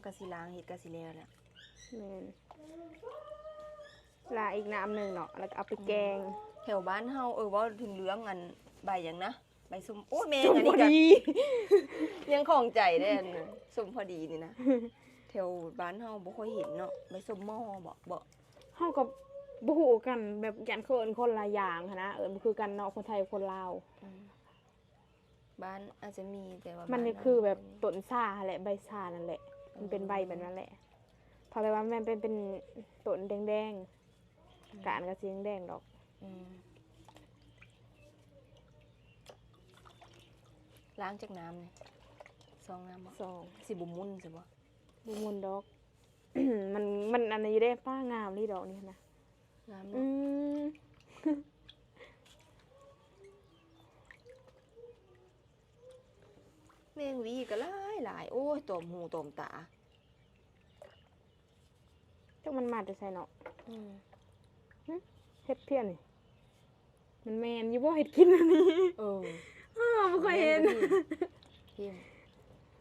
ກໍຊິລ້າງເຮັດກໍຊິແລ້ວແຫຼະ. ແມ່ນ ລ້າງອີກນ້ຳໜຶ່ງເນາະ ແລ້ວກໍເອົາໄປແກງ. ແຖວບ້ານເຮົາ ເອີ ເວົ້າເຖິງເລື່ອງອັນໃບຫຍັງນະ ໃບສົ້ມ ໂອ້ຍ ແມ່ງ ສົ້ມພໍດີ ອັນນີ້ກໍຍັງຂ້ອງໃຈເດ້ ອັນສົ້ມພໍດີນີ້ນະ. ແຖວບ້ານເຮົາບໍ່ຄ່ອຍເຫັນເນາະ ໃບສົ້ມໝໍ້ບໍ ບໍ່ ເຮົາກໍບໍ່ຮູ້ຄືກັນ ແບບຢ້ານເຂົາເອີ້ນຄົນລະຢ່າງຫັ້ນນະ ເອີ້ນບໍ່ຄືກັນເນາະ ຄົນໄທຄົນລາວ. ບ້ານອາດຈະມີ ແຕ່ວ່າມັນຄືແບບຕົ້ນຊາຫັ້ນແຫຼະ ໃບຊານັ້ນແຫຼະ ມັນເປັນໃບແບບນັ້ນແຫຼະ ເພາະແຕ່ວ່າມັນເປັນ ເປັນຕົ້ນແດງໆ ກ້ານກໍຊິແດງໆດອກ. ລ້າງຈັກນ້ຳນີ້ ສອງນ້ຳບໍ? ສອງ. ຊິບໍ່ໝຸ່ນຊະບໍ? ບໍ່ໝຸ່ນດອກ ມັນ ມັນອັນນີ້ຢູ່ເດ້ ປ້າງາມອີ່ຫຼີດອກນີ້ນະ ງາມເນາະ. ອືມ ແມງຫວີກໍຫຼາຍໆ ໂອ້ຍ ຕອມຫູຕອມຕາ. ຈັກມັນມາແຕ່ໃສເນາະ. ອືມ ຫຶ ເຫັດພຽນນີ້ ມັນແມ່ນຢູ່ບໍ່ ເຫັດກິນອັນນີ້? ເອີ ເອີ ບໍ່ຄ່ອຍເຫັນ ແມ່ນບໍ່? ເຫັນ